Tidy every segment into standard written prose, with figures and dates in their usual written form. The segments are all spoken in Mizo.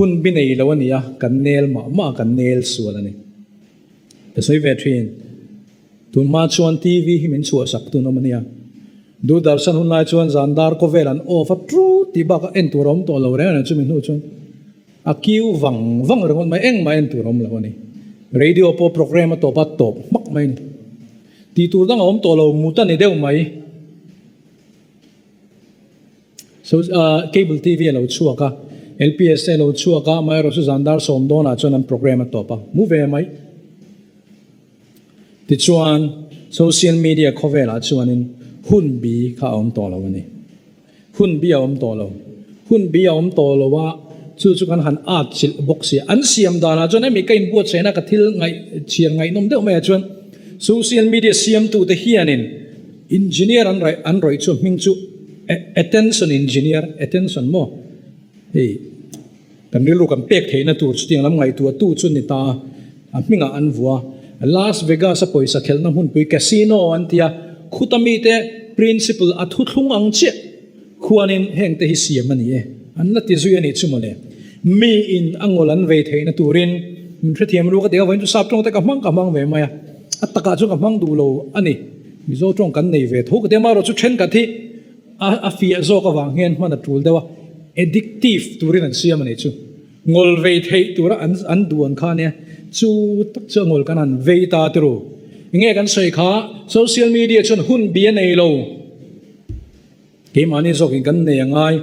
Hun bi nei lo a ni a, kan nel mah mah a, kan nel sual a ni. Ka sawi ve thin. Tun hma chuan TV hi min chhuahsak tun awm a nia. Doordarshan hun lai chuan zan dar khawvel an off a tru tih bakah en tur a awm tawh lo reng reng chumi hnu chuan a kiu vang vang ringawt mai engmah en tur a awm lo a ni. Radio pawh programme a tawp a tawp hmak mai a ni. Tih tur dang a awm tawh lo mut a ni deuh mai. So cable TV a lo chhuak a, LPS te a lo chhuak a, amaherawhchu chu zan dar sawm dawnah chuan an programme a tawp a, mu ve mai. Tichuan social media khawvelah chuanin hun bi kha a awm tawh lo a ni. Hun bi a awm tawh lo. Hun bi a awm tawh lo a, chu chu kan han at chilh bawk si a. An siam danah chuan hemi ka inbuatsaihna ka thil ngaih chhiar ngaihnawm deuh maiah chuan social media siamtute hianin Engineer an raih an rawih chu hming chu Attention Engineer, Attention maw? Hei kan rilru kan pek theihna tur chutiang lam ngaihtuah tu chu ni ta a, a hmingah an vua. Las Vegas a pawisa khelhna hmunpui Casino an ti a, khuta mite principle a thuthlung ang chiah khuanin hengte hi siam a ni e, an la ti zui a nih chu mawle. Miin a ngawl an vei theihna turin min hrethiam ru ka ti a, vawiin chu sap tawng te ka hmang ka hmang ve mai a, a takah chuan ka hmang duh lo a ni. Mizo tawng kan nei ve tho ka ti a, amaherawh chu thenkhat hi a fiah zawk avang hian hman a tul deuh a, addictive turin an siam a nih chu. Ngawl vei theih tura an an duh ang kha ania, chu tak chu a ngawl kan han vei ta ti ru. Enge kan sawi kha social media chuan hun bi a nei lo. Keimahni zawkin kan nei a ngai.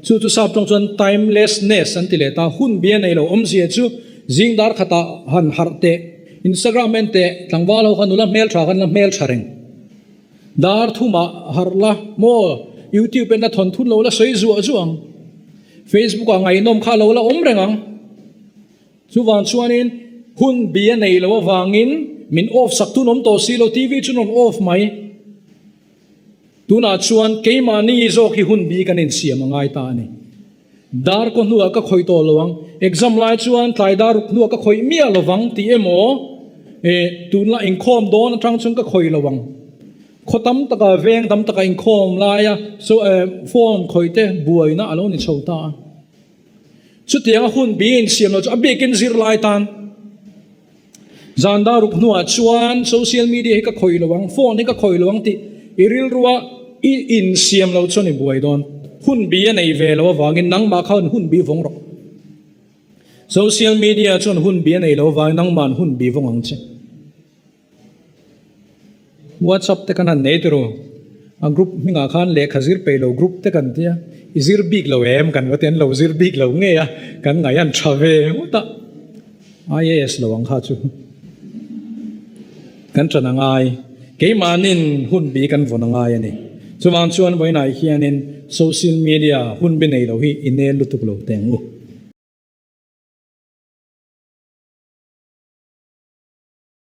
Chu chu sap tawng chuan timelessness an ti leh ta. Hun bi a nei lo. Awmzia chu zing dar khatah han harh teh, Instagram en teh, tlangval ho kha nula hmeltha khan la hmeltha reng. Dar thumah harh la maw, YouTube en la thawn thun lo la sawi zuah zuah ang. Facebook ah ngaihnawm kha lo la awm reng ang. Chuvang chuanin hun bi a nei lo avangin min off sak tun awm tawh si lo, TV chu rawn off mai. Tunah chuan keimahni zawk hi hun bi kan insiam a ngai ta a ni. Dar kaw hnuah ka khawih tawh lo ang, exam lai chuan tlai dar ruk hnuah ka khawih miah lo vang tih emaw, eh, tunla inkhawm dawn atang chuan ka khawih lo ang. Khaw tam taka, veng tam taka inkhawm laia so, eh, phone khawih te buaina a lo ni chho ta a. Chutianga hun bi insiam lo chu a bikin zirlai tan. Zan dar ruk hnuah chuan social media hi ka khawih lo ang, phone hi ka khawih lo ang tih i rilrua i insiam lo chuan i buai dawn. Hun bi a nei ve lo avangin nangmah khan hun bi vawng rawh. Social media chuan hun bi a nei lo avangin nangma'n hun bi vawng ang che. WhatsApp te kan han nei tiraw? A group hmingah khan lehkha zir peih lo group te kan tia, i zir bik lo em kan va ti an lo zir bik lo ngei a, kan ngaih an tha ve ngawt a, IAS lo ang kha chu kan ṭan a ngai, keimahnin hun bi kan vawn a ngai a ni. Chuvang chuan vawiinah hianin social media hun bi nei lo hi i nel lutuk lo teh ang u.